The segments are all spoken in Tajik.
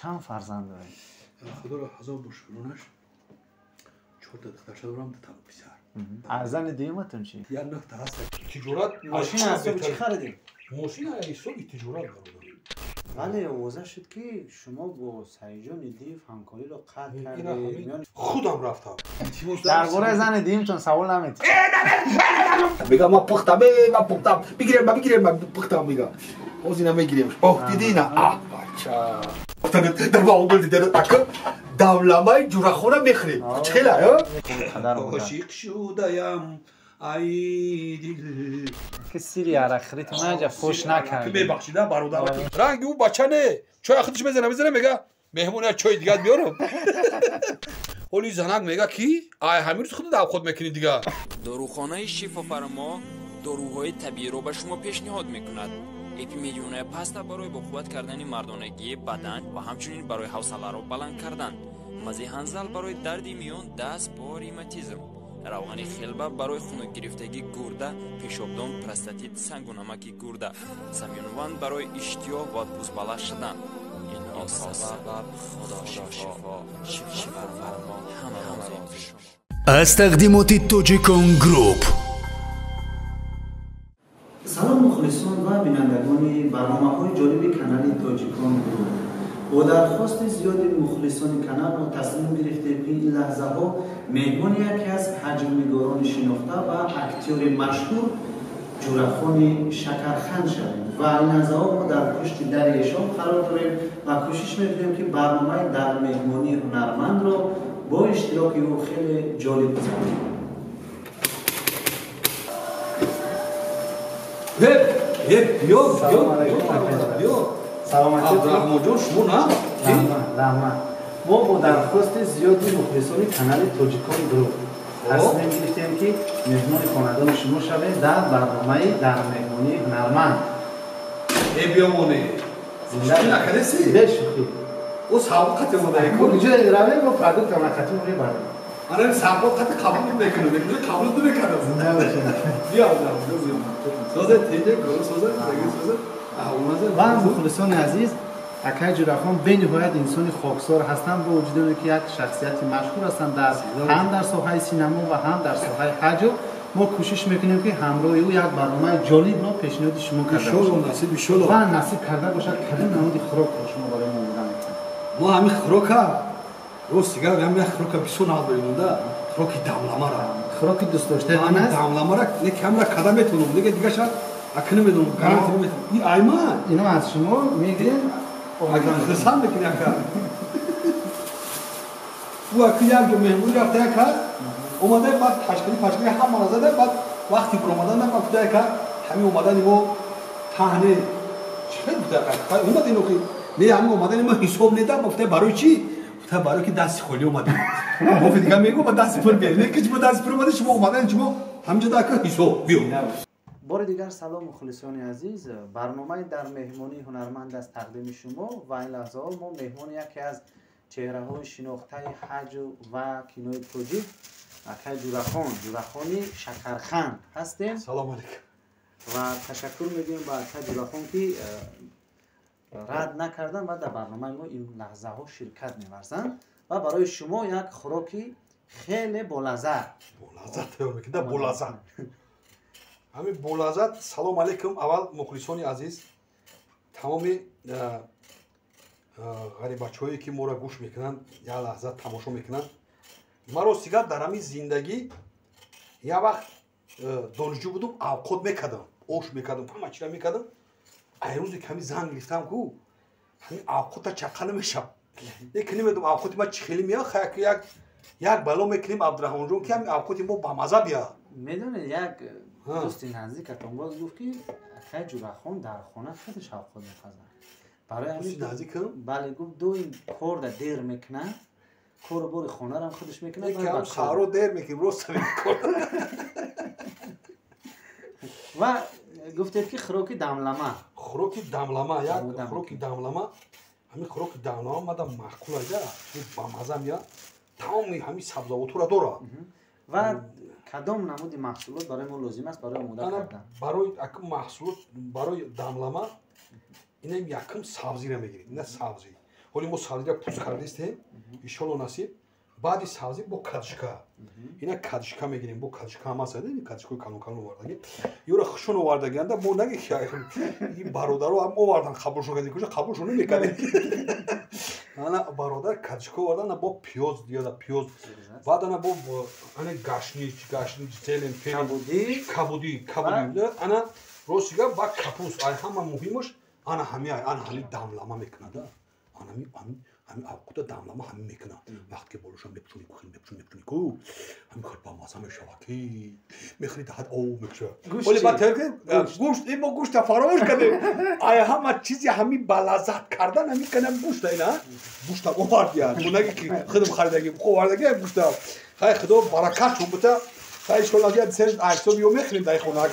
Чанд фарзанд доред? Худоро ҳазор бор шукронаш, чорта духтарча дорам, дута писар. Аз зани дуюматон чӣ? Як нӯҳта ҳаст. Тиҷорат. Мошина аз ҳисоби чӣ харидед? Мошина ҳисоби тиҷорат, бародар. Вале овоза шуд, ки шумо бо Саидҷон Идиев ҳамкориро қатъ кардед. Худам рафтам. Дар бораи зани дуюмтон савол наметиҳед. Мега, ма пухтам, ма пухтам, бигирем, ма бигирем, ма пухтам, мега. Ҳозир ина мегирем. Оҳ, диди ина? А, бача. Дар бағул дида ака давламаи ҷурахона мехӯрем. Чӣ хела, ошиқ шудаям, ай дил. Ки сири арақхӯритон аҷа фош накард. Мебахшида, бародар. Ранги ӯ бача не. Чой худаш мезана, мезана, мега, меҳмон як чой дигар биёрам. Ҳоли занак мега, ки ай ҳамин рӯз худат авқот мекунӣ дига. Дорухонаи Шифофармо доруҳои табииро ба шумо пешниҳод мекунад. Эпимедионая паста барои боқувват кардани мардонагии бадан ва ҳамчунин барои ҳавсаларо баланд кардан, мази ҳанзал барои дарди миён, даст, по, ревматизм, равғани хелба барои хунукгирифтагии гурда, пешобдон, простатит, сангу намаки гурда, самёнван барои иштиҳо ва пӯстбаланд шудан. Инҳо сабаб Худо шифо, Шифофармо ҳама розӣ. Аз тақдимоти Тоҷикон Груп. Салом, мухлисон ва бинандагони барномаҳои ҷолиби канали Тоҷикон Груп. Бо дархости зиёди мухлисони канал мо тасмим гирифтем, ки ин лаҳзаҳо меҳмони яке аз ҳаҷвнигорони шинохта ва актёри машҳур Ҷурахони Шакарханд шавем. Ва ин лаҳзаҳо мо дар пушти дари эшон қарор дорем ва кӯшиш мекунем, ки барномаи дар меҳмонии ҳунармандро бо иштироки ӯ хеле ҷолиб гузаронем. Биё, биё, биё. Саломатӣ. Абдурахмонҷон, шумо на? Раҳмат. Мо бо дархости зиёди мухлисони канали Тоҷикон Груп тасмим гирифтем, ки меҳмони хонадони шумо шавем дар барномаи дар меҳмонии ҳунарманд. Э, биёмоне. Накардеси? Бешӯхӣ. Ӯ савол қати омода. Куҷо равем, мо продуктам қати мебарем. Ана савол қати қабул мекунам, қабул намекардам. Зинда бошед. Биё, биё. Соза, теҷа, гол соза, соза. Ва мухлисони азиз, акай Ҷурахон бениҳоят инсони хоксор ҳастанд, бо вуҷуди оне ки як шахсияти машҳур ҳастанд дар ҳам дар соҳаи синамо ва ҳам дар соҳаи ҳаҷв. Мо кӯшиш мекунем, ки ҳамроҳи ӯ як барномаи ҷолибро пешниҳоди шумо карда бошем ва насиб карда бошад. Кадом намуди хӯрокро шумо барои мо омода мекунед? Мо ҳамин хӯрока, рост гап, ҳамин хӯрока бисёр нағз дорем, хӯроки дамламара. Хӯроки дӯстдоштаи ман аст. Дамламара не камра када метавонам, дига дигаша ака намедонам, гарантия наметавонам. Ин айман. Ино аз шумо мегирем. Хурсанд мекунӣ, ака. Ӯ ака як ҷо меҳмонӣ рафта, ака омада, баъд ташкили пашкили ҳамаро зада, баъд вақти биромадан баъд гуфта, ака, ҳамин омадани мо таҳне чӣ хел гуфта, ака, омадем охи не, ҳамин омадани мо ҳисоб неда. Гуфта, барои чӣ? Гуфта, барои ки дасти холӣ омадем. Мо дига мегӯ, ба дасти пур биёрем, не ки шумо дасти пур омадед, шумо омадани шумо ҳаминҷо да, ака, ҳисоб биё. Бори дигар салом, мухлисони азиз. Барномаи дар меҳмонии ҳунарманд аст тақдими шумо ва ин лаҳзаҳо мо меҳмони яке аз чеҳраҳои шинохтаи ҳаҷв ва кинои тоҷик акай Ҷурахон, Ҷурахони Шакарханд ҳастем. Салом алейкум. Ва ташаккур мегӯем ба акай Ҷурахон, ки рад накардан ва дар барномаи мо ин лаҳзаҳо ширкат меварзанд ва барои шумо як хӯроки хеле болаззат. Болаззат тайёр мекунда, болаззат, ҳамин болаззат. Салом алейкум, аввал мухлисони азиз, тамоми ғарибачаҳое, ки моро гӯш мекунанд, як лаҳза тамошо мекунанд. Ман рости гап, дар ҳамин зиндагӣ як вақт донишҷӯ будум, авқот мекардам, ош мекардам, ҳама чира мекардам. Ай рӯзе ки ҳамин зан гирифтам ку, ҳамин авқота чақа намешав. Лекин намедонам, авқоти ман чӣ хеле меяд. Як як бало мекунем, Абдураҳмонҷон, ки ҳамин авқоти мо бамаза бияд. Медонед, як дӯсти наздикатон боз гуфт, ки акай Ҷурахон дар хона худаш авқот мепазад. Барои ҳамин наздикам? Бале, гуфт, доим корда дер мекунад, кору бори хонарам худаш мекунад. Кам саҳро дер мекунем, рост. Ва гуфтед, ки хӯроки дамлама. Хӯроки дамлама, як хӯроки дамлама. Ҳамин хӯроки дамлама мада маъқул айда, бамаза меяд, тамоми ҳамин сабзавотҳоро дорад. Ва кадом намуди маҳсулот барои мо лозим аст барои омода кардан? Барои маҳсулот, барои дамлама, инам якум сабзиро мегиред, ина сабзӣ. Ҳоли мо сабзиро пӯст кардистем, иншолло насиб. Баъди сабзӣ бо кадишка. Ина кадишка мегирем, бо кадишка ҳам аст, кадишкаи калон калон овардаги. Ёра хушон овардагианда, мо наги ин бародаро ҳам овардан, қабулшон кардем, куҷо қабулшон намекардем. Ана бародар кадишка овардан, ана бо пиёз диёда пиёз. Баъд ана бо ана гашнич, гашнич, зелен, кабудӣ, кабудӣ, кабудӣ. Ана рости гап ба капуст, ай ҳама муҳимаш ана ҳами ай, ана ҳами дамлама мекунад. Ана ҳами ҳами авқота дамлама ҳами мекунад. Вақте ки болошон мепӯшонӣ, кухин мепӯшонӣ, мепӯшонӣ, ку ҳами хел бамаза мешавад, ки мехӯри даҳат об мекушад. Вале баъд тайёр кардем, гӯшт, ин мо гӯшта фаромӯш кардем. Ай ҳама чизи ҳами балаззат кардан ҳами канам гӯшта ина. Гӯшта овардиян. Мо наги ки худам харидаги, овардаги гӯшта. Хай худо баракат шон бута. Хай иншоллоҳ як сер айсоб ё мехӯрем дар хона.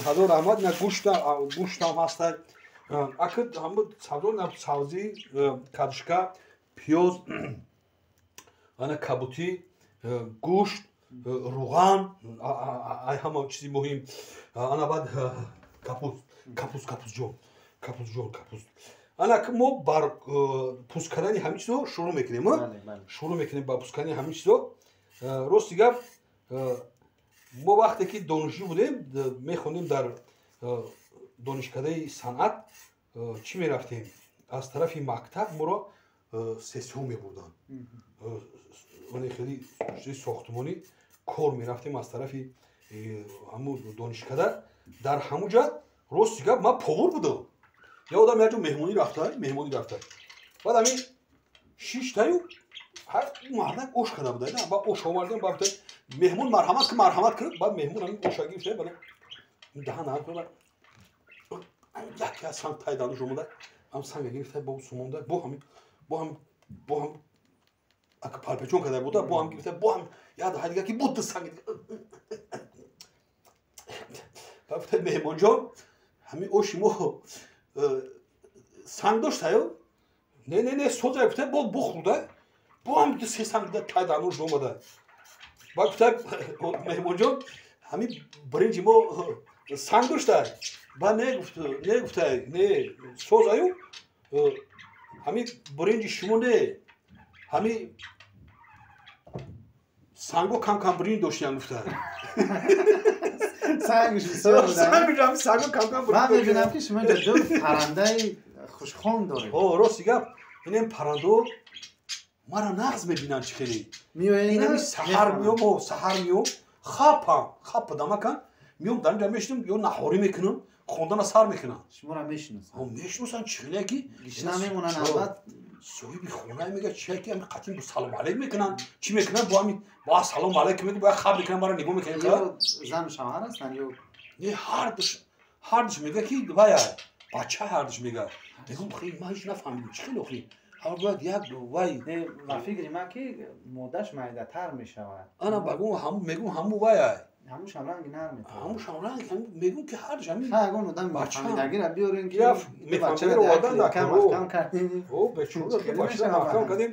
Ҳазор раҳмат, на гӯшта, гӯштам ҳаста. Аки ҳама савдо на сабзӣ, кадишка, пиёз, ана кабутӣ, гӯшт, руған, ай ҳама чизи муҳим. Ана баъд капуст, капуст, капустҷон, капустҷон, капуст. Ана ки мо бар пӯст кардани ҳамин чизо шурӯъ мекунем, шурӯъ мекунем ба пӯст кардани ҳамин чизо. Рости гап, мо вақте ки донишҷӯ будем, мехондем дар донишкадаи санъат, чӣ мерафтем? Аз тарафи мактаб моро сессиҳо мебурданд. Оне хеле сохтмонӣ кор мерафтем аз тарафи ҳамун донишкада. Дар ҳамун ҷа рости гап ман повар будам. Я одам як ҷо меҳмонӣ рафта, меҳмонӣ рафта. Баъд ҳамин шиштаю мардак ош карда буда. Баъд ош овардем, баъд меҳмон марҳамат ки марҳамат ки, баъд меҳмон ҳамин оша гирифта, баъд даҳан ҳам яке аз санг тай дануш омада, ҳам санга гирифта, бо сумонда, бо ҳам бо ҳам бо ҳам ака парпечон карда буда, бо ҳам гирифта, бо ҳам як даҳа дига ки буд санг. Баъд гуфта меҳмонҷон, ҳамин оши мо санг доштаю? Не, не, не, соза гуфта, бо бухӯрда, бо ҳам ду се санг тай дануш омада. Баъд гуфта меҳмонҷон, ҳамин биринҷи мо санг дошта? Ба не гуфт, не гуфта, не, созаю, ҳамин биринҷи шумо не, ҳамин санго кам кам биринҷ доштиян гуфта. Сангш бисёр буда. Сангш ҳам санго кам кам биринҷ. Ман мебинам ки шумо инҷо ду паррандаи хушхон доред. Ҳо, рости гап, инем паррандо мара нағз мебинанд чӣ хеле. Меоянд саҳар меом, саҳар меом, хапам, хап дамакан, меом дар инҷа мешинам, ё наҳорӣ мекунам, хондана сар мекунам. Шуморо мешиносанд? Ҳо, мешиносанд чӣ хеле ки гишна мемонанд албат. Соҳиби хона мегӯяд чие ки ҳамин қатин бо салом алейк мекунанд, чӣ мекунанд, бо ҳамин бо салом алейк мегӯяд, бо хаб мекунанд, маро нигоҳ мекунанд. Ё зану шавҳар ҳастанд ё не, ҳардуш, ҳардуш мегӯяд ки вая бача ҳардуш мегӯяд. Мегӯям хеле ман ҳеҷ нафаҳмидам чӣ хеле охи. Ҳар бояд як вай не, ба фикри ман ки моддаш майдатар мешавад. Ана багӯм ҳаму мегӯм ҳаму вая. Ҳамун шамранги нарм метавонад. Ҳамун шамранг, мегӯм ки ҳардуш ҳамин. Ҳа, ягон одам мефаҳмидагиро биёрем ки мефаҳмидагиро овардан дар кам маҳкам кардем. О, бечора бачаро маҳкам кардем.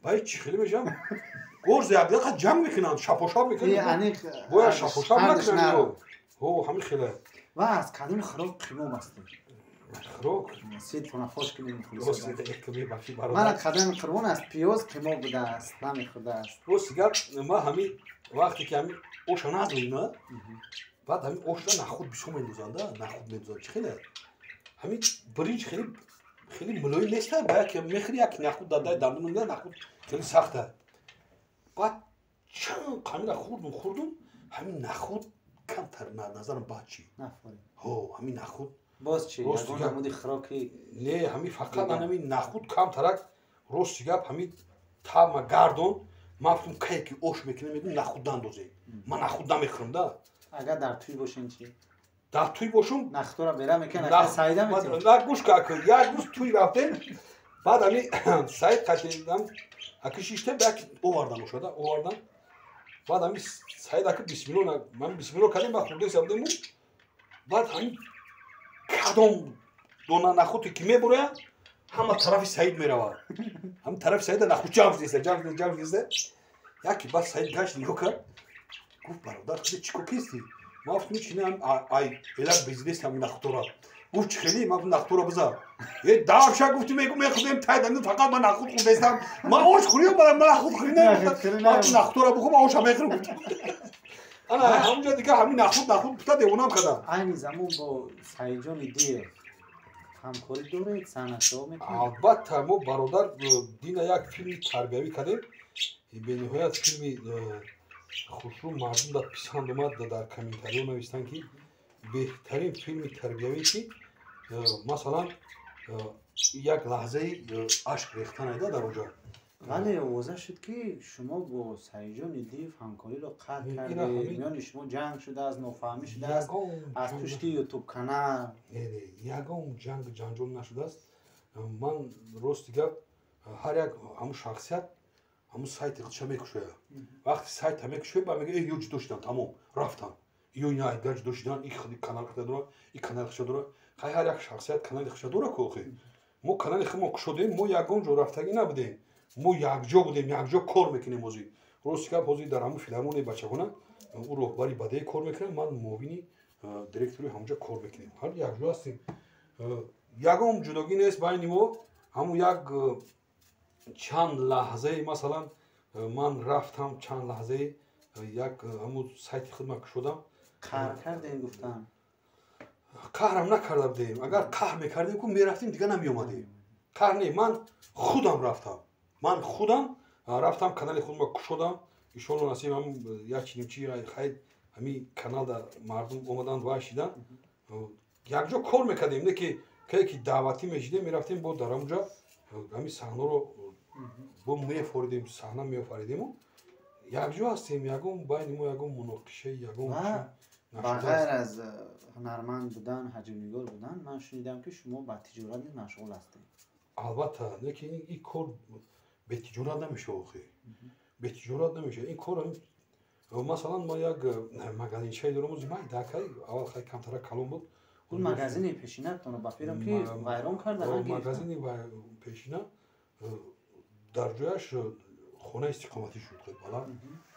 Баъд чӣ хеле мешавам? Горз якдига ҷанг мекунанд, шапошап мекунанд. Бояд шапошап накунанд. Ҳо, ҳамин хеле. Ва аз кадом хӯрок қимом ҳастед? Хӯрок? Ситона фош кунем. Мана қадами қурбон аст, пиёз қимом будааст, намехӯрдааст. Рости гап, ман ҳамин вақте ки ҳамин оша назмем, баъд ҳамин ошра нахуд бисёр мендозанд, нахуд мендозанд. Чӣ хеле? Ҳамин биринҷ хеле хеле мулоим нест, ба як мехӯри як нахуд дар дандон мемонад, нахуд хеле сахта. Баъд чанд қамира хӯрдум, хӯрдум, ҳамин нахуд камтар назарам баъд чӣ? Ҳо, ҳамин нахуд. Боз чӣ? Ягон намуди хӯроки? Не, ҳамин фақат ҳамин нахуд камтарак. Рости гап, ҳамин тама гардон. Ман фикрм кае ки ош мекунем, мегӯм нахуд нандозем. Ман нахуд намехӯрам да. Агар дар тӯй бошем чӣ? Дар тӯй бошум? Нахудро бера мекунад, Саида метиҳад. На, гӯш ка, як рӯз тӯй рафтем, баъд ҳамин Саид қатидам, аки шиштем, як овардан ошада, овардан. Баъд ҳамин Саид аки бисмилло, ман бисмилло кардем, баъд хӯрдеса будем. Баъд ҳамин кадом дона нахуде ки мебурояд, ҳама тарафи Саид меравад. Ҳамин тарафи Саида нахуд ҷамъ шудеста, ҷамъ шудеста, ҷамъ шудеста. Яке баъд Саид гашт нигоҳ кард, гуфт бародар, худи чӣ кор кистӣ? Ман гуфтам ҳеҷ не, ай элак безидест ҳамин нахудора. Гуфт чӣ хеле? Ман гуфтам нахтуро бизар. Е давша гуфти мегу мехӯрдем тай дамин фақат ман нахуд хӯрдестам. Ман ош хӯрим, ман нахуд хӯрӣ намехӯрдам. Ман нахтуро бихӯр, ман оша мехӯрам гуфтам. Ана ҳамунҷо дига ҳамин нахуд нахуд пута девонам кардам. Айни замон бо Саидҷон Идиев ҳамкорӣ доред, санъатшо мекунед? Албатта, мо бародар дина як филми тарбиявӣ кардем. Бениҳоят филми хушрӯ, мардум дар писанд омад, дар комментариҳо навистанд, ки беҳтарин филми тарбиявӣ, ки масалан як лаҳзаи ашк рехтан айда дар онҷо. Вале овоза шуд, ки шумо бо Саидҷон Идиев ҳамкориро қатъ кардед, миёни шумо ҷанг шудааст, нофаҳмӣ шудааст аз пушти ютуб канал. Не, не, ягон ҷанг ҷанҷол нашудааст. Ман рости гап, ҳар як ҳамун шахсият ҳамун сайти худша мекушояд. Вақти сайта мекушояд, ба мега, ё ҷудо шудан, тамом, рафтан, ё ина айдгар ҷудо шудан, и канал худша дора, и канали худша дора. Хай, ҳар як шахсият канали худша дора ку охи. Мо канали худмо кушодем, мо ягон ҷо рафтагӣ набудем, мо якҷо будем, якҷо кор мекунем. Ҳозир рости гап, ҳозир дар ҳамун филармонияи бачагона ӯ роҳбари бадеи кор мекунад, ман муовини директори ҳамунҷо кор мекунем. Ҳар якҷо ҳастем, ягон ҷудогӣ нест байни мо. Ҳамун як чанд лаҳзаи, масалан, ман рафтам, чанд лаҳзаи як ҳамун сайти худма кушодам. Қаҳр кардем гуфтам. Қаҳрам накарда будем. Агар қаҳр мекардем ку мерафтем, дига намеомадем. Қаҳр не, ман худам рафтам, ман худам рафтам, канали худма кушодам. Иншоалло насиб, ҳам як чинимчи хай ҳамин каналда мардум омаданд, вай шидан, якҷо кор мекардем. Не ки кае ки даъватӣ мешидем, мерафтем, бо дар ҳамунҷа ҳамин саҳнаро бо мефоридем, саҳна меофаридему якҷо ҳастем. Ягон байни мо ягон муноқишаи ягон Ба ғайр аз ҳунарманд будан, ҳаҷвнигор будан, ман шунидам, ки шумо ба тиҷорат низ машғул ҳастед. Албатта, не ки ин кор бетиҷорат намешавад охи, бетиҷорат намешавад ин кор. Масалан, мо як магазинчае дорам майдакай, аввал хай камтара калон буд. Он магазини пешинатонро ба фирм ки вайрон карда? Магазини пешина дар ҷояш хонаи истиқоматӣ шуд, хеле баланд.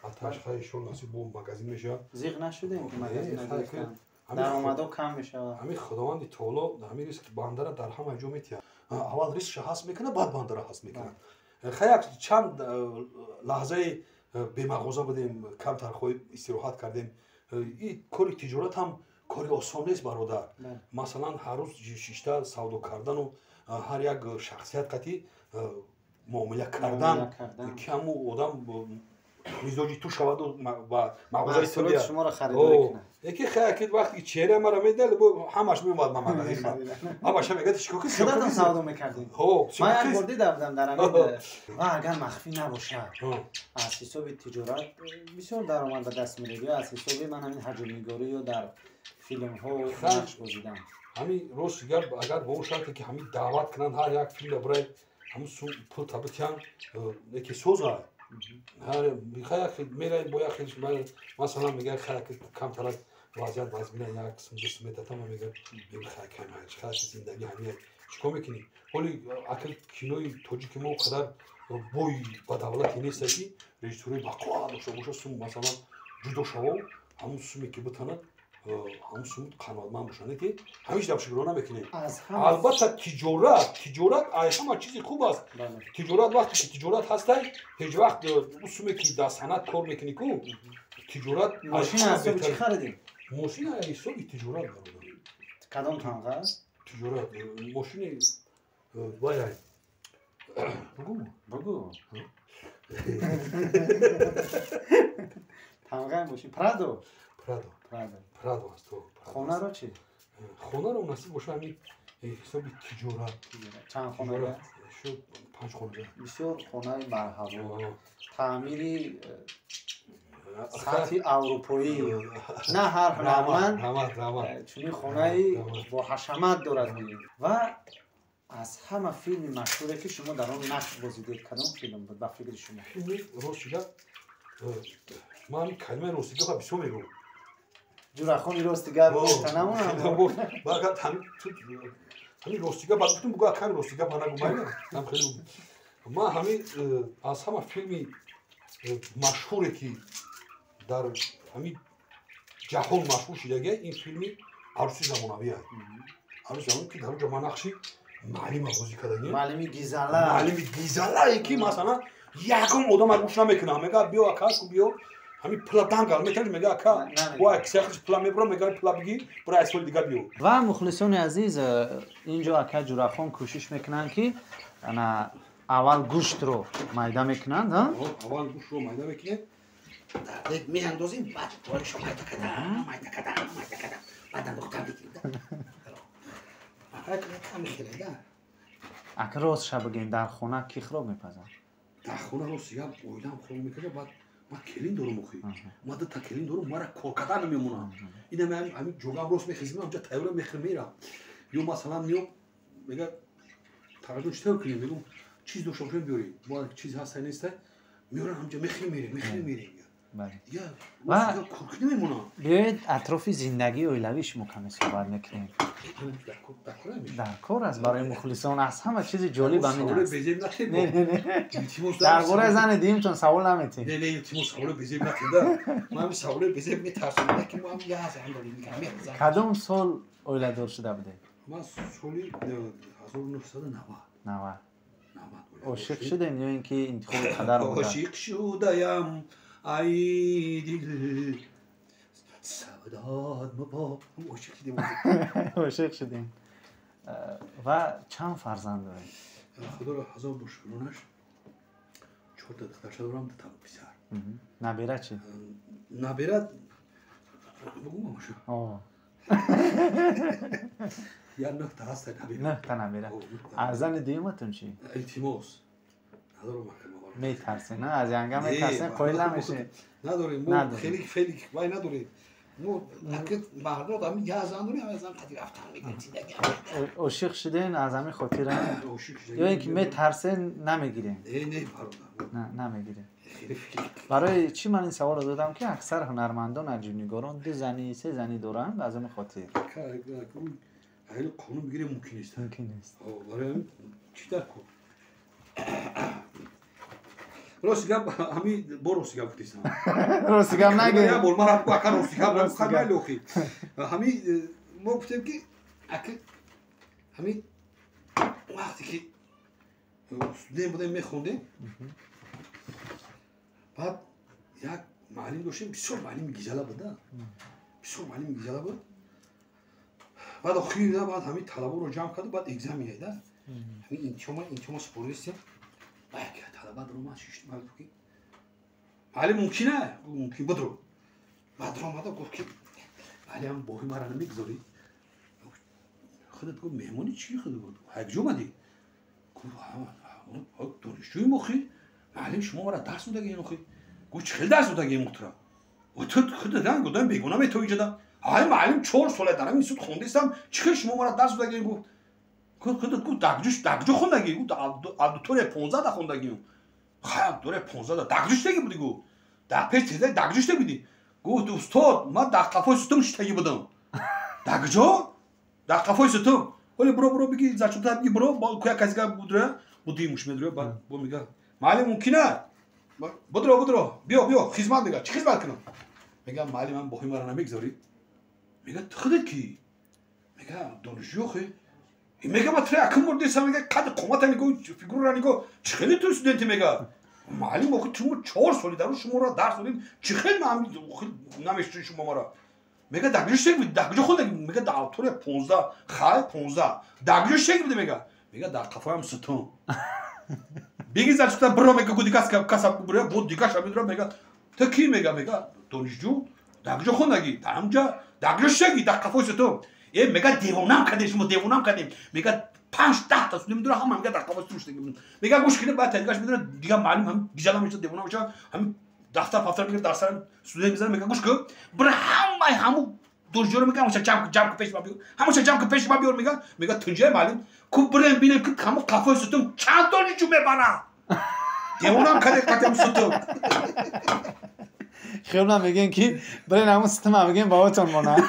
Аташ хай иншоалло насиб бо магазин мешавад. Зиқ нашудем, ки магазин нагирифтан даромадо кам мешавад? Ҳамин Худованди таоло ҳамин ризқи бандара дар ҳама ҷо метиҳад. Аввал ризқша ҳаст мекунад, баъд бандара ҳаст мекунад. Хай, як чанд лаҳзаи бемағоза будем, камтар хои истироҳат кардем. И кори тиҷорат ҳам кори осон нест, бародар. Масалан, ҳар рӯз шишта савдо кардану ҳар як шахсият қатӣ муомила кардан, ки ҳамун одам мизоҷи ту шаваду ва мағозаи шуморо харидорӣ кунад. Яки хай, вақте чеҳраи маро медиҳад, ҳамаш меомад ба магазин, ҳамаша мегӯяд, чикор ки худатон савдо мекардед? Ман як бор дида будам дар ҳамин. Ва агар махфӣ набошад, аз ҳисоби тиҷорат бисёр даромад ба даст меоред ё аз ҳисоби ман ҳамин ҳаҷвнигорӣ ё дар филмҳо нақш бозидан? Ҳамин рости гап, агар ба он шарте ки ҳамин даъват кунанд, ҳар як филмда барои ҳамун пул табитиҳанд, яке соза мерай бо як, масалан, мега, хай, камтарак вазъият вазмина, як қисм ду қисм метатам, мега, хай, хай, зиндагӣ ҳамия, чикор мекунӣ? Ҳоли ака кинои тоҷики мо қадар бой ба давлате неста, ки режиссёрои бақувват дошта боша, сум масалан ҷудо шавав, ҳамун суме ки битанад, ҳамун сум қаноатманд бошанд, ки ҳамиш даб шукрона мекунем. Албатта, тиҷорат, тиҷорат ай ҳама чизи хуб аст. Тиҷорат, вақте ки тиҷорат ҳастай, ҳеҷ вақт ӯ суме ки дар санъат кор мекунӣ ку, тиҷорат. Мошина аз ҳисоби чӣ харидем? Мошина аз ҳисоби тиҷорат, бародар. Кадом тамға аст? Тиҷорат мошини вай бугу. Бугу. Тамғаи мошин Прадо? Прадо. Прадо. Прадо аст. Хонаро чӣ? Хонаро насиб боша, ҳамин ҳисоби тиҷорат. Чанд хона? Шуд панҷ хона. Бисёр хонаи барҳаво, таъмири сатҳи аврупоӣ. На ҳар ҳунарманд чунин хонаи бо ҳашамат дорад. Ва аз ҳама филми машҳуре, ки шумо дар он нақш бозидед, кадом филм буд ба фикри шумо? Филми, рости гап, ман ҳамин калимаи рости гапа бисёр мегӯям. Ҷурахони рости гап гуфта намонам. Ҳамин рости гап гуфтум, бугӯ, аками рости гап нагӯ, майна. Ман ҳамин аз ҳама филми машҳуре, ки дар ҳамин ҷаҳон машҳур шудагия, ин филми Арӯси замонавӣ аст. Арӯси аввалум ки дар онҷо ман нақши маълима бозӣ кардагим. Маълими гизала. Маълими гизалае ки масалан ягон одам гӯш намекунад. Мега биё ака, биё. Ҳамин пула дангал метавонӣ, мега ака, бо аксияхш пула мебурам, мега пула бигир, бура аз соли дигар биё. Ва мухлисони азиз, инҷо ака Ҷурахон кӯшиш мекунанд ки ана аввал гӯштро майда мекунанд, ҳа? Аввал гӯштро майда мекунем. Дар дег меандозем, баъд болишо майда кардам, майда кардам, майда кардам. Баъд андохтам бигирда. Ака рост ша бигем, дар хона кӣ хӯрок мепазад? Дар хона рост я оилам хӯрок мекарда, баъд ман келин дорум охи. Ман дута келин дорум, мара кор кардан намемонам. Ина ман ҳамин ҷогам рост мехезим, ҳамҷа тайёра мехӯрам мерам. Ё масалан меём, мега таваҷҷӯҳ чӣ тавр кунем? Мегӯм чиз дошта бошем биёрем. Бояд чиз ҳаста неста, меёрам ҳамҷа мехӯрем мерем, мехӯрем мерем. Ва биёед атрофи зиндагии оилавии шумо каме суҳбат мекунем. Дар кор аст барои мухлисон, аз ҳама чизи ҷолиб ҳамин аст. Дар бораи зани дуюмтон савол наметем. Кадом сол оиладор шуда будед? Ман соли 1990. 90. Ошиқ шудем ё ин ки интихоби қадар буда? Ошиқ шудаям, ай дил савдод мабо. Ошиқ шудем. Ошиқ шудем. Ва чанд фарзанд доред? Худоро ҳазор бор шукронаш, чорта духтарча дорам, дута писар. Набера чӣ? Набера бугум амашу. Я нӯҳта ҳаста набера. Нӯҳта набера. Аз зани дуюматон чӣ? Илтимос. Надорам ака. Метарсен, аз янга метарсен, қоил намешед. Надорем, мо хеле хеле вай надорем. Мо мардот ҳамин я зан дорем, ҳамин зан қади рафтан мегирем зиндагӣ. Ошиқ шуден аз ҳамин хотира? Ошиқ шудем. Ё ин ки метарсен намегирем? Не, не, бародар. На, намегирем. Барои чӣ ман ин саволро додам ки аксар ҳунармандон, аҷибнигорон ду зани, се зани доранд, аз ҳамин хотир. Хеле қонун бигирем мумкин нест. Мумкин нест. Барои ҳамин чӣ дар кор? Рости гап, ҳамин бо рости гап гуфтистам. Рости гап нагӯед. Я бор ман ака рости гап нагуфтам, майли охи. Ҳамин мо гуфтем ки ака ҳамин вақте ки студент будем мехондем, баъд як муаллим доштем, бисёр муаллими гизала буд, бисёр муаллими гизала буд. Баъд охир баъд ҳамин талабаро ҷамъ кард, баъд экзамен яйда. Ҳамин имтиҳон супоридистем. Як талаба даромад, шишт, ман гуфт ки маълим мумкин а? Мумкин бидро. Баъд даромада гуфт ки маълим боҳи мара намегузорӣ? Худат гуфт меҳмони чӣ худ гуфт? Ҳайкҷо омадӣ? Гуфт донишҷӯи мо хи. Маълим шумо мара дарс додагӣ охи. Гуфт чӣ хел дарс додагӣ муҳтарам? Ту худат гуфтам бегуна метавӣ ҷада. Ҳай маълим 4 сола дар ҳамин институт хондистам, чӣ хел шумо мара дарс додагӣ? Гуфт худат гуфт дагҷо хондагӣ? Гуфт аудитория 15 да хондагиам. Хай аудитория 15 да дагҷо шидаги будӣ? Гуфт дар пеш теза дагҷо шида будӣ? Гуфт устод ман дар қафои сутум шидаги будам. Дагҷо? Дар қафои сутум. Ҳоле биро биро биги зачота биги биро куя касига будра будимуш медура баъд бо мега маълим мумкин а? Будро будро биё биё хизмат мега чӣ хизмат кунам? Мега маълим ман боҳи мара намегузорӣ? Мега ту худат кӣ? Мега донишҷӯ охи. Мега ма туро якум бор дидам, мега қади қомата нигоҳ, фигураро нигоҳ, чӣ хеле ту студенти мега? Маълим охи шумо 4 соли дару шуморо дарс додем, чӣ хел намешиносед шумо мара? Мега дар куҷо шидаги будӣ? Дар куҷо хондаги? Мега дар аудитория 15, хай 15. Дар куҷо шидаги будӣ мега? Мега дар қафоям сутун. Биги зачута биро мега гу дига каса биро бо дига ша медура мега ту кӣ мега? Мега донишҷӯ. Дар куҷо хондаги? Дар ҳамҷа. Дар куҷо шидаги? Дар қафои сутун. Э мега девонам кардем шумо девонам кардем. Мега 5-10 та студент медура ҳама мега дар қафои сутун шидаги. Мега гӯш кунед баъд тадигаш медура дига маълим ҳам гижала мешавад девона мешавад ҳам дафтар пафтар мегирад дар сарам студент мезанад мега гӯш кун бира ҳамаи ҳаму донишҷӯро мега ҳамаша ҷамъ кун пеши ман биёр ҳамаша ҷамъ кун пеши ман биёр мега мега тунҷай маълим ку бирем бинем ки ҳаму қафои сутун чанд донишҷӯ мебарад. Девонам кардем қатъиам сутун. Хеле мегӯем ки бирен ҳамун сутума мегӯем баҳотон монад.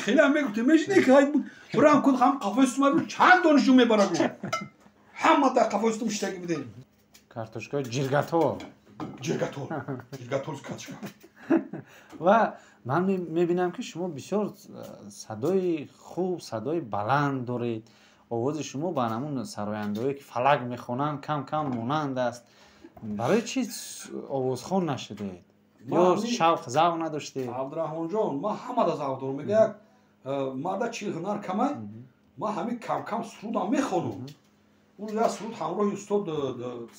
Хеле ҳам мегуфтем мешине ки ҳай бирам кун ҳам қафои сутума чанд донишҷӯ мебарад. Ҳама дар қафои сутун шиштагӣ будем. Картошкаи ҷиргатор. Ҷиргатор. Ҷиргатор картошка. Ва Ман мебинам, ки шумо бисёр садои хуб, садои баланд доред. Овози шумо ба ҳамун сарояндаҳое, ки фалак мехонанд, кам кам монанд аст. Барои чӣ овозхон нашудед? Ё шавқ, завқ надоштед? Абдураҳмонҷон, ман ҳамада завқ дорам. Мега, як марда чил ҳунар камай, ман ҳамин камкам сурудам мехонам. Он як суруд ҳамроҳи устод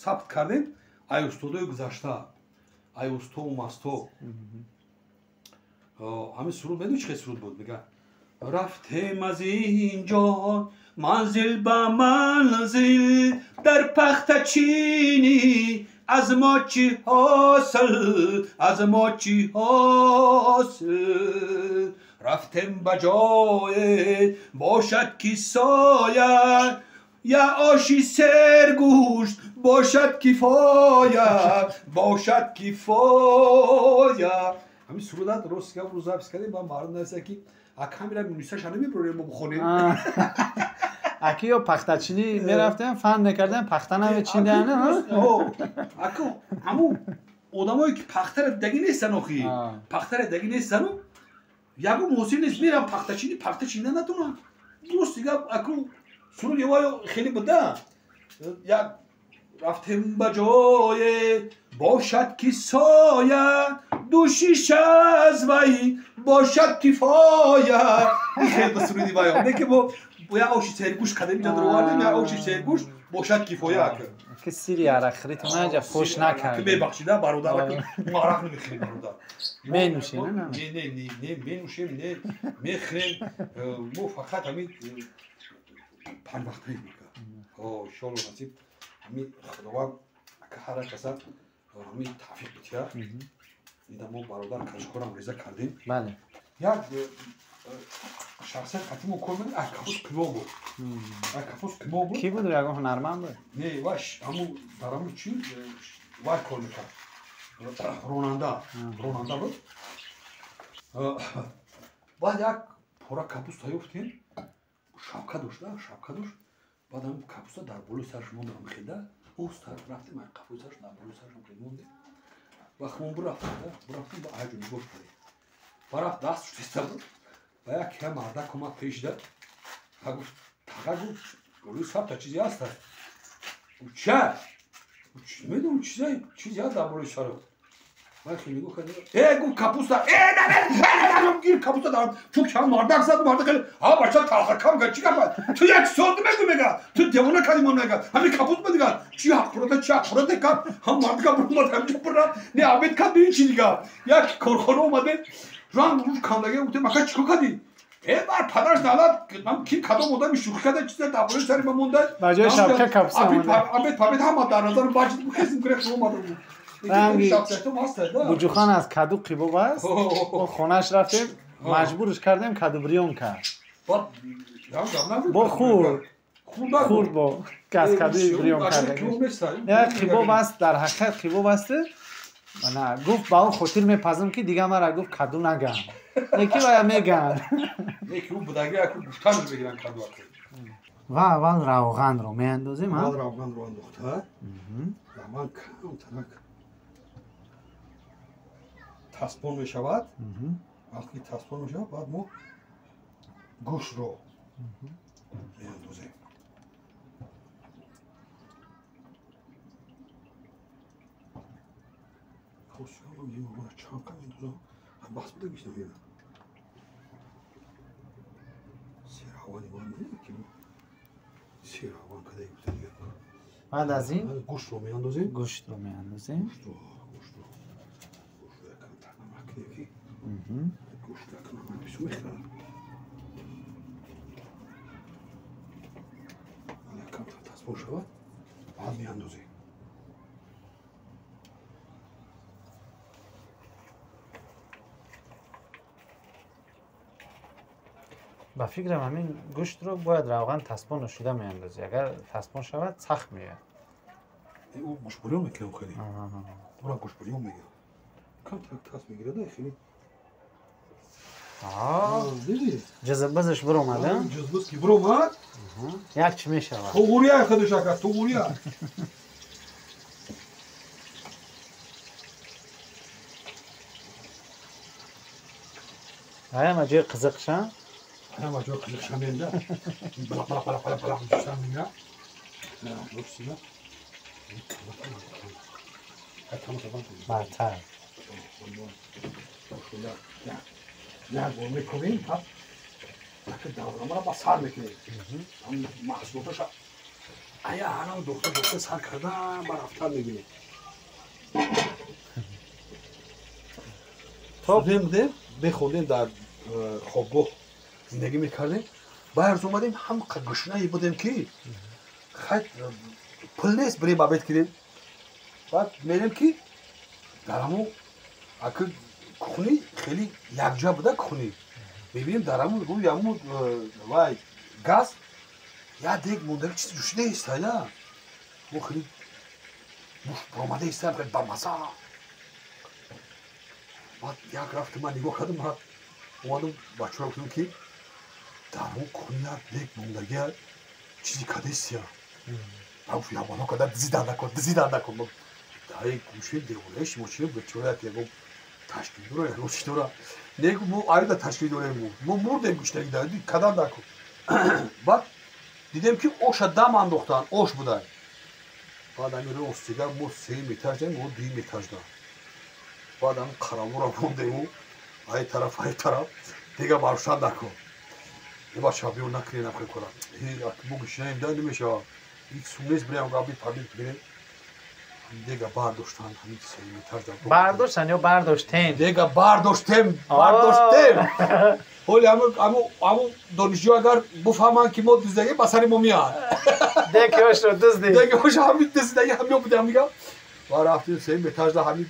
сабт кардем, ай устодои гузашта, ай устову масто. Ҳамин суруд медони чӣ хел суруд буд? Мега, рафтем аз ин ҷо манзил ба манзил, дар пахтачинӣ аз мо чӣ ҳосил, аз мо чӣ ҳосил. Рафтем ба ҷое бошад ки соя, я оши сергӯшт бошад кифоя, бошад кифоя. Ҳамин сурудат рост гап рӯз запис кардем, ба мардум нависта, ки акамира минусаша намебурем, мо бихонем. Аки ё пахтачинӣ мерафтем, фан мекардем, пахта намечиндем. Аку ҳамун одамое ки пахтара дидагӣ нестан, охи пахтара дидагӣ нестану ягон ҳосил нест, мерам пахтачинӣ, пахта чинда натонам. Дуруст гап, аку суруд ёваё хеле буда. Як рафтем ба ҷое бошад ки соя, дӯшиш аз вай бошад кифоя. Хел ба суруди ваё не ки бо як оши сергӯш кардем, инҷа даровардем, як оши сергӯш бошад кифоя. Ки сири арақхӯритон аҷа фош накард. Мебахшида, бародар, мо арақ намехӯрем, бародар. Менӯшем? Не, не, не менӯшем, не мехӯрем. Мо фақат ҳамин панҷ вақтаи мека. Иншоалло, насиб, ҳамин Худованд ака ҳар як каса ҳамин тавфиқ битиҳад. Ида мо бародар кашкорам реза кардем. Бале. Як шахсият қатимо кор мекард, ай капус қимо буд. Ай капус қимо буд. Кӣ буд? Ягон ҳунарманд буд? Не, вай ҳамун дар ҳамун чи вай кор мекард. Ронанда, ронанда буд. Баъд як пора капуста ёфтем, шапка дошт, шапка дошт. Баъд ҳамин капуста дар болои сараш мондам хелда, оста рафтем, ай қафои сараш дар болои сараш мондем. Вақт мо бурафтем, бурафтем, ба айҷо нигоҳ кардем. Барафт, даст шуста буд. Ба як кира мардак омад пешда. Та гуфт, тага гуфт, болои сар та чизе ҳаст. Ча? Медонам, чизе ҳаст дар болои сарат. Вай хеле нигоҳ кард. Э, гуфт, капуста. Э, на, на, на, гир капуста дар. Чун кам мардак зад, мардак хеле, ҳа бача талхакам гар, чӣ гап? Ту як соат мегӯ мега. Ту девона кардӣ ман мега. Ҳамин капуст медига. Чӣ ҳаққурата, чӣ ҳаққурата кард. Ҳам мардак буромад, ҳамҷо бурад. Не обед кард, не чӣ дига. Як корхона омаде. Ранг руш кандаге гуфтем, ака чикор кардӣ? Э, бар падараш налат, ман ки кадом одами шӯхӣ карда, чизе дар болои сари ман монда. Ба ҷои шапка капуста монда. Обед пабед ҳама дар назар бачид, хезим гирехт омада буд. Ранги Буҷухан аз каду қибоб аст. Мо хонааш рафтем, маҷбурш кардем, каду бирён кард. Бо хӯрд. Хӯрд бо ки аз кадуи бирён карда. Як қибоб аст, дар ҳақиқат қибоб аст. На, гуфт, ба он хотир мепазам, ки дига мара, гуфт, каду нагам. Неки вая меган. Неки ӯ будаги аку гуфтанш мегиран каду аку. Ва аввал равғанро меандозем, ҳа? Аввал равғанро андохта. Равған камтарак таспон мешавад. Вақте ки таспон мешавад, баъд мо гӯштро меандозем. Чанд мендозам? Бас буда гишна. Серавани ки сераван кадай гуфта дига. Баъд аз ин гӯштро меандозем. Гӯштро меандозем. Гӯштро, гӯштро. Гӯштро якам намак ки. Гӯшт якам намак бисёр мехӯрад. Якам таспон шавад, баъд меандозем. Ба фикрам, ҳамин гӯштро бояд равған таспон шуда меандозӣ. Агар таспон шавад, сахт меояд. Ӯ гӯшбурён мекунам хеле. Ура гӯшбурён мегирам. Камтарак тас мегирад, хеле. Ҷазбазаш биромад, а? Ҷазбаз ки биромад, як чӣ мешавад? Туғурия худаш ака, туғурия. Ҳама ҷои қизиқша? Ҳама ҷои қизиқша менда. Бала бала бала бала бала ҷӯшан мегира. Бартар. Як бор мекунем, даврамаро ба сар мекунем. Маҳсулоташа ая ҳанам дохта дохта сар кардан ба рафтан мегирем. Студент будем, мехондем дар хобгоҳ зиндагӣ мекардем. Баъд омадем ҳам гушнае будем ки хай пул нест бирем обед кунем. Баъд мерем ки дар ҳамон аки кухни хеле якҷа буда кухни. Мебинем дар ҳамон рӯи ҳамон вай газ як дег мондаги чизи ҷӯшида истая. Мо хеле муш баромада истаям хеле бамаза. Баъд як рафти ман нигоҳ кардам, ман омадам бачаҳо гуфтам ки дар ҳамон кухни як дег мондаги чизи кадестия. Баъд гуфт ябано када дизидан накун, дизидан накун. Даи гӯшаи девораи шумо чи бечора як ягон ташкил дора, ягон чи дора. Негу мо айда ташкил дорем, мо мурдем гӯштаги да кадан накун. Баъд дидем ки оша дам андохтан, ош будай. Баъд ами ростига мо сеюм этаж дем, мо дуюм этаж да. Баъд ами қарамура мондему ай тараф, ай тараф, дега барушан накун. Е бача биё накунем нахе кора. Мо гӯшинаем да намешава. Ҳеҷ сум нест бирем габит пабит бирем. Дега бардоштан ҳамин сеюм этаж да. Бардоштан ё бардоштем? Дега бардоштем, бардоштем. Ҳоли ҳамун донишҷӯ агар буфаҳманд ки мо дуздагӣ ба сари мо меянд. Деги ошро дуздем. Деги ош ҳамин дуздагӣ ҳамин будем мегам. Ва рафтем сеюм этаж да ҳамин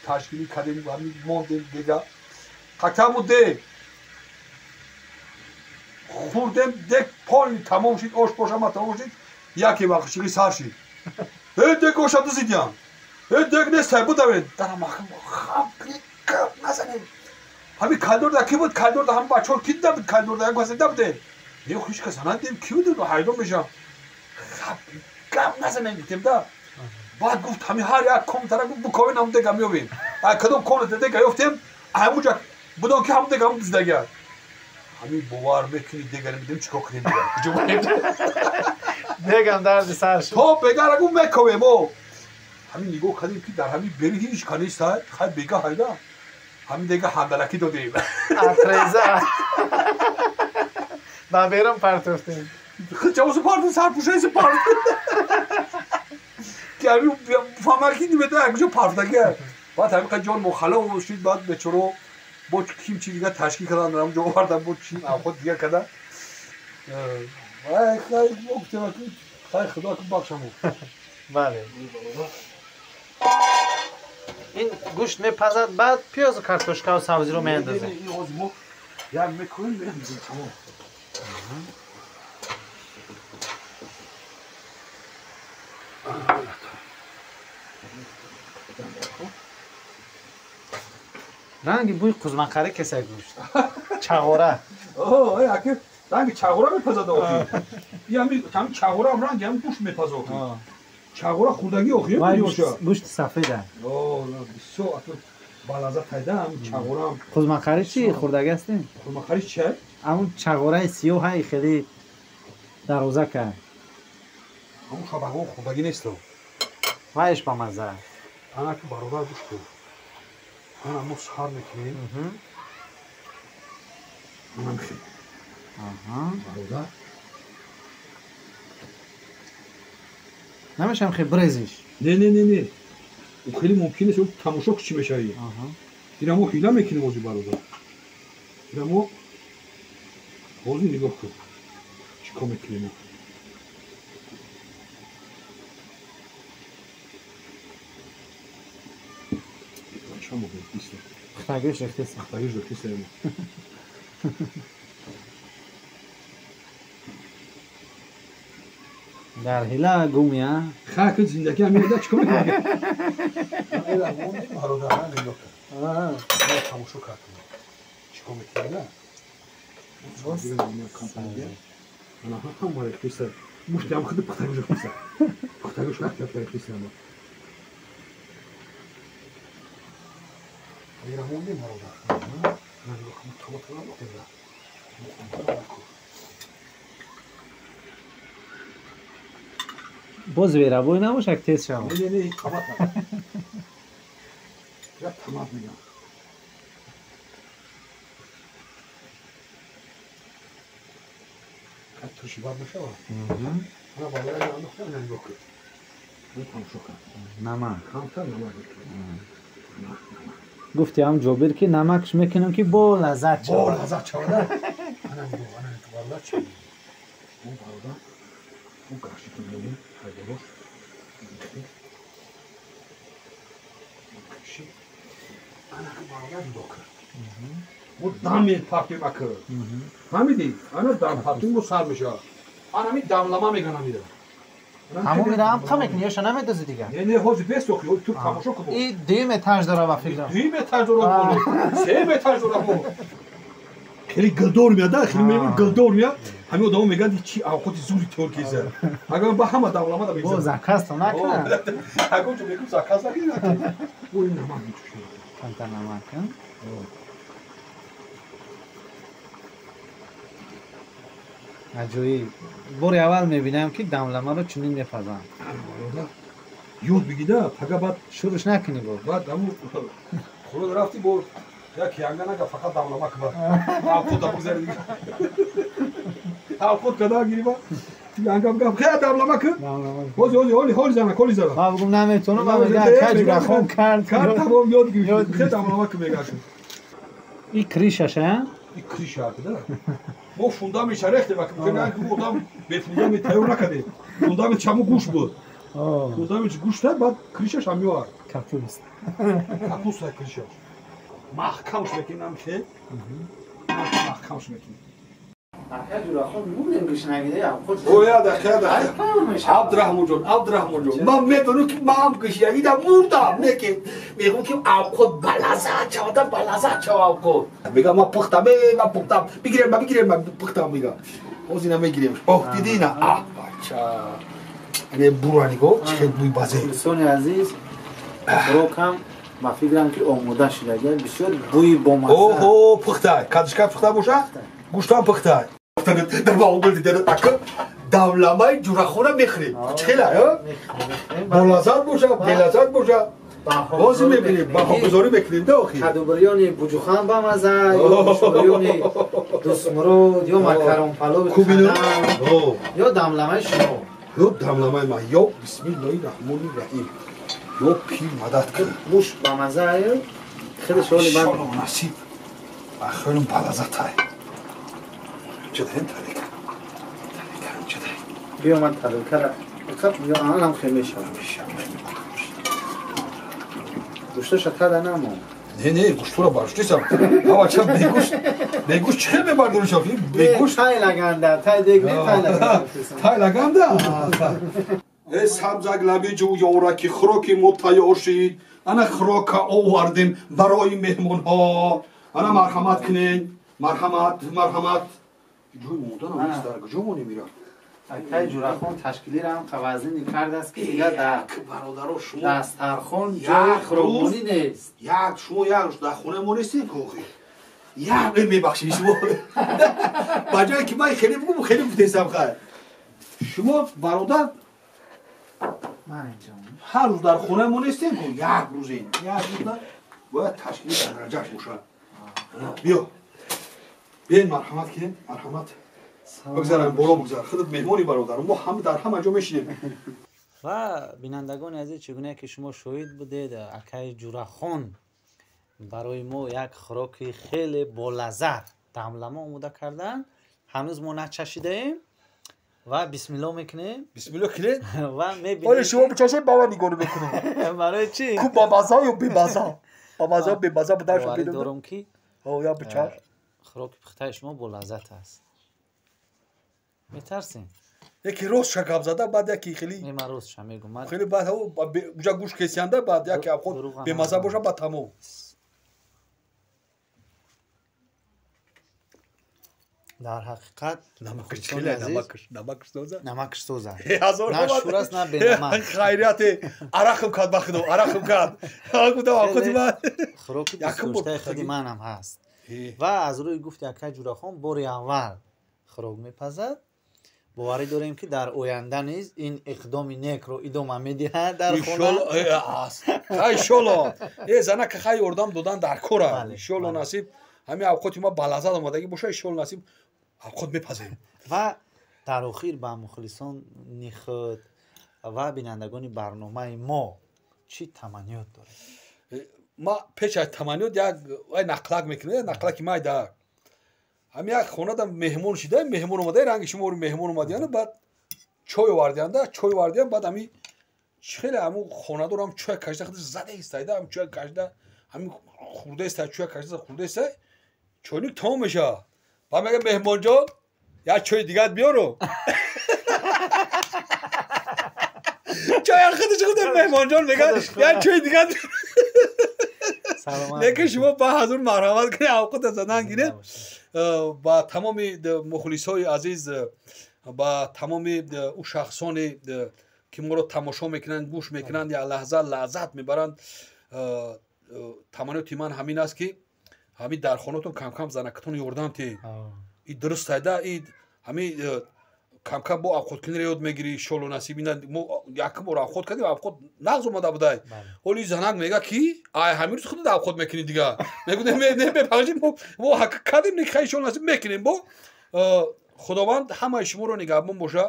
ташкилӣ кардем, ҳамин мондем дега. Қактаму дег. Хӯрдем, дег полни тамом шид, ош бош ҳама тамом шид. Яке вақт шиғи сар шид. Э дег оша дузидям. Э дег нестай будавед. Дарам хам гап назанем. Ҳамин калдорда ки буд? Калдорда ҳама бачаҳо ки дида буд? Калдорда як касе дида будем. Не, ҳеҷ кас надидем, ки буд? Ҳайрон мешавам. Хап гап назанем гуфтем да. Баъд гуфт ҳамин ҳар як комнатара гуфт буковен ҳамун дега меёбем. Кадом комната дега ёфтем, ҳамунҷа будон ки ҳамун дега ҳамун дуздагия. Ҳамин бовар мекунӣ дега намедонем чӣ кор кунем дига. Куҷо барем? Дегам дарди сар шуд. То бегара гуфт мековем о. Ҳамин нигоҳ кардем ки дар ҳамин бери ҳеҷ ка нест, хай бега ҳайда. Ҳамин дега ҳандалакӣ додем. Атреза. Ба берун партофтем. Ҷавозу партофтем, сарпӯшаиси партофтем. Ки ҳамин фаҳмад ки нимедонам як куҷо партофтагия. Баъд ҳамин қад ҷон мохалов шуд, баъд бечоро бо ким чи дига ташкил кардан, дар ҳамон ҷо овардан, бо чи авқот дига кардан. Вай хай мо гуфтем хай худо ки бахшаму. Бале. Ин гӯшт мепазад, баъд пиёзу картошкаву сабзиро меандозем. Ин ҳозир мо як мекунем, меандозем тамом. Ранги бӯи қузмақарӣ кеса гӯшт. Чағора. Аки ранги чағора мепазад охи. Ҳамин чағораам ранги ҳамин гӯшт мепазад охи. Чағора хӯрдагӣ охи ёша. Гӯшти сафеда. Бисёр аки балаззат ҳайда ҳамин чағораам. Қузмақарӣ чи хӯрдагӣ ҳастем? Қузмақарӣ чи? Ҳамун чағораи сиёҳ ҳай хеле дарозака. Ҳамун шабаҳо хӯрдагӣ нест. Вайш бамазза. Ана ки бародар гӯш кун. Ана мо сар мекунем. Ана мехем. Бародар. Намешам хе брезиш. Не, не, не, не. Ӯ хеле мумкин нест, тамошо чӣ мешавӣ. Ира мо ҳила мекунем ҳозир бародар. Ира мо ҳозир нигоҳ кун. Чӣ кор мекунем? Пухтагиш рехтеса. Пухтагиш рехтеса. Дар ҳила гумия. Ха ки зиндагӣ ҳамин да чикор мекунӣ? Ила мондем бародар, нигоҳ кун. Тамошо кард. Чикор мекунӣ да? Ана ҳама рехтеса. Мушти ҳам худи пухтагиш рехтеса. Пухтагиш рехтеса. Ира мондем бародар. Боз верабой набошад, тез шавад. Не, не, қабат я тамат мегам. Турши бад мешавад. Ана барои андохтан нигоҳ кун. Тамошо кун. Намак. Камтар намак мекунем. Гуфти ҳам Ҷобир ки намакш мекунам ки бо лаззат шавад. Бо лаззат шавад. Ана нигоҳ, ана бародар чӣ? Мо бародар, мо гарши ки мебинем, ҳайдолош. Гарши. Ана бародар нигоҳ кун. Мо дам мепартем ака. Фаҳмидӣ? Ана дам партем мо сар мешавад. Ана ми дамлама меган амира. Ҳамон мира ҳам қа мекунӣ ёша намедозӣ дигар? Не, не, ҳозир бес охи, ту тамошо кун. И дуюм этаж дора ба фикрам. Дуюм этаж дора боло. Сеюм этаж дора боло. Хеле гилдор меяд, хеле мебинӣ гилдор меяд. Ҳамин одамо мегӯянд чи авқоти зури тӯр кеза. Агар ба ҳама дамлама да мегзарад. Бо заказ то накунад. Агар ту мегӯ заказ накунад. Бо ин намак мечушад. Камтар намак, аҷоиб. Бори аввал мебинам ки дамламаро чунин мепазанд. Ёд бигида, пага баъд шурӯш накунӣ бо. Баъд ҳамун хурод рафтӣ бо як янга нага фақат дамлама кба. Авқота бигзари дига. Авқот када гириба. Янга бигам хе дамлама ку. Ҳози ҳози ҳоли ҳоли зана, ҳоли зана. Ман бигум наметавонам, ман мегам каҷ рахон кард. Кард тамом ёд гирифт. Хе дамлама ку мегашт. И кришаш, а? И криша да. Мо фундаментша рехтем, ки одам бе фундамент тайёр накардем. Фундамент чаму гӯшт буд. Фундамент гӯшта, баъд кришаш ҳам меовард. Капуст. Капуста кришаш. Маҳкамш мекунем хел. Маҳкамш мекунем. Ака Ҷурахон мурдем гушнагида авқот. Оя да, да. Абдурахмонҷон, Абдурахмонҷон. Ман медонам ки ман гушнагида мурдам, не ки мегӯм ки авқот балаззат шавад, балаззат шавад авқот. Мегам ман пухтам, ман пухтам. Бигирем, ман бигирем, ман пухтам мегам. Ҳозир ина мегирем. Оҳ, дидӣ ина? Аҳ, бача. Ане бура нигоҳ, чӣ хел бӯи базе. Дӯстони азиз, хӯрокам ба фикрам ки омода шудагӣ, бисёр бӯи бомазза. Оҳо, пухта. Кадишка пухта бошад? Гӯштам пухта. Давламаи ҷурахона мехӯрем. Чӣ хела? Болаззат боша, белаззат боша. Ҳозир мебинем, баҳогузорӣ мекунем да охир. Кадубирёни буҷухан бамаза, ё гӯштбирёни дусмурод, ё макарон палови қадам, ё дамламаи шумо. Ё дамламаи ман, ё бисмиллоҳи раҳмони раҳим. Ё пир мадад кун. Гӯшт бамаза, хеле шоли бад. Иншоллоҳ насиб. Ахирам балаззатай. Чадаем тарика. Тарика чадаем. Биё ман тарикара. Ё анам хел мешавад. Гӯшташа тада намон. Не, не, гӯштура бардоштесам. Ава ча бегӯшт, бегӯшт чӣ хел мебардоришав? Бегӯшт тай лаганда, тай дег не тай лаганда. Тай лаганда? Э сабзак лаби ҷӯёра ки хӯроки мо тайёр шид. Ана хӯрока овардем барои меҳмонҳо. Ана марҳамат кунед. Марҳамат, марҳамат. Ҷой монданам нест, дар куҷо монем ира? Акай Ҷурахон ташкилиро ҳам қавазинӣ кардааст ки дигар дар бародаро шумо дастархон ҷои хӯрокмонӣ нест. Як шумо як рӯз дар хонаи мо нестед ки охир. Як мебахшед шумо. Ба ҷое ки ман хеле бигӯм, хеле гуфтесам хайр. Шумо бародар ман инҷо. Ҳар рӯз дар хонаи мо нестем ку як рӯзем. Як рӯз бояд ташкили дараҷааш бошад. Биё. Биёед марҳамат кунед, марҳамат. Бигзарам, боло бигзар. Худат меҳмони бародар. Мо ҳам дар ҳама ҷо мешинем. Ва бинандагони азиз, чӣ гуна ки шумо шоҳид будед, акаи Ҷурахон барои мо як хӯроки хеле болаззат дамлама омода карданд. Ҳанӯз мо начашидаем ва бисмилло мекунем. Бисмилло кунед ва мебинем. Оли шумо бичашед, ба ман нигоҳ мекунем. Барои чӣ? Ку бамаза ё бемаза? Бамаза ё бемаза буданашо боварӣ дорам ки я бичаш. Хӯроки пухтаи шумо болаззат аст. Метарсем? Яке ростша гап зада, баъд яке хеле Не, ман ростша мегӯм. Ман хеле баъд уҷа гӯш кесиянда, баъд яке абход бемаза боша, баъд тамом. Дар ҳақиқат намакш хеле намакш, намакш соза. Намакш соза. Ҳазор на шур аст, на бенамак. Хайрияте арақм кард ба худо, арақм кард. Гуфтам авқоти ман. Хӯроки дӯстдоштаи худи манам ҳаст. Ва аз рӯи гуфти акай Ҷурахон бори аввал хӯрок мепазад. Боварӣ дорем, ки дар оянда низ ин иқдоми некро идома медиҳад дар хона. Иншолло, занака хай ёрдам додан дар кора. Иншолло, насиб, ҳамин авқоти ма ба лаззат омадагӣ боша, иншолло, насиб, авқот мепазем. Ва дар охир ба мухлисони худ ва бинандагони барномаи мо чӣ таманниёт доред? Ма пеш аз таманниёт як нақлак мекунам, нақлаки майда. Ҳами як хонада меҳмон шида, меҳмон омада, ранги шумо меҳмон омадияну баъд чой овардианда, чой овардиян. Баъд ҳами хеле ҳамун хонадор ҳам чой кашида, худаш зада истайда, ҳам чой кашида, ҳами хурда истай, чой кашида хурда истай, чойник тамом мешавад. Баъд мега: «Меҳмонҷон, як чои дигар биёру». Чой худаш худ меҳмонҷон мега: «Як чои дигар». Лекин шумо ба ҳазур марҳамат кунед, авқота задан гиред. Ба тамоми мухлисҳои азиз, ба тамоми ӯ шахсоне, ки моро тамошо мекунанд, гӯш мекунанд, як лаҳза лаззат мебаранд, таманниёти ман ҳамин аст, ки ҳамин дар хонатон камкам занакатон ёрдам тиҳед. И дуруст айда, и ҳамин камкам бо авқоткуниро ёд мегирӣ, иншолло, насиб. Ина мо якум бор авқот кардем, авқот нағз омада будай. Ҳоли занак мега, ки ай ҳамин рӯз худат авқот мекунӣ дига. Мегӯ: «Не, мебахшӣ, мо кардем, хай, иншолло, насиб, мекунем». Бо Худованд ҳамаи шуморо нигаҳбон боша.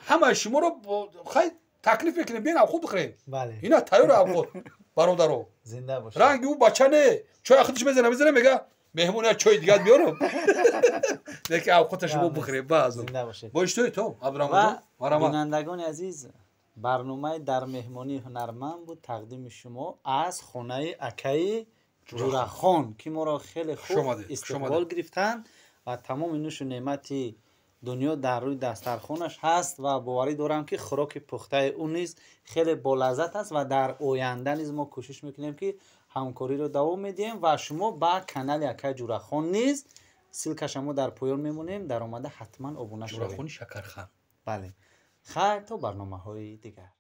Ҳамаи шуморо хай таклиф мекунем, биен, авқот бихӯрем. Ина тайёр авқот, бародаро. Ранги ӯ бача не, чой худаш мезана, мезана, мега: «Меҳмон, як чои дигар биёрам». Лекин авқота шумо бихӯрем баъзо. Бо иштиҳои то, Абдураҳмонҷон. Бинандагони азиз, барномаи «Дар меҳмонии ҳунарманд» буд, тақдими шумо аз хонаи акаи Ҷурахон, ки моро хеле хуб истиқбол гирифтанд ва тамоми нӯшу неъмати дунё дар рӯи дастархонаш ҳаст. Ва боварӣ дорам, ки хӯроки пухтаи ӯ низ хеле болаззат аст. Ва дар оянда низ мо кӯшиш мекунем, ки ҳамкориро давом медиҳем. Ва шумо ба канали акаи Ҷурахон низ, ссылка ша мо дар поён мемонем, даромада ҳатман обуна шавед. Ҷурахони Шакархан. Бале, хайр, то барномаҳои дигар.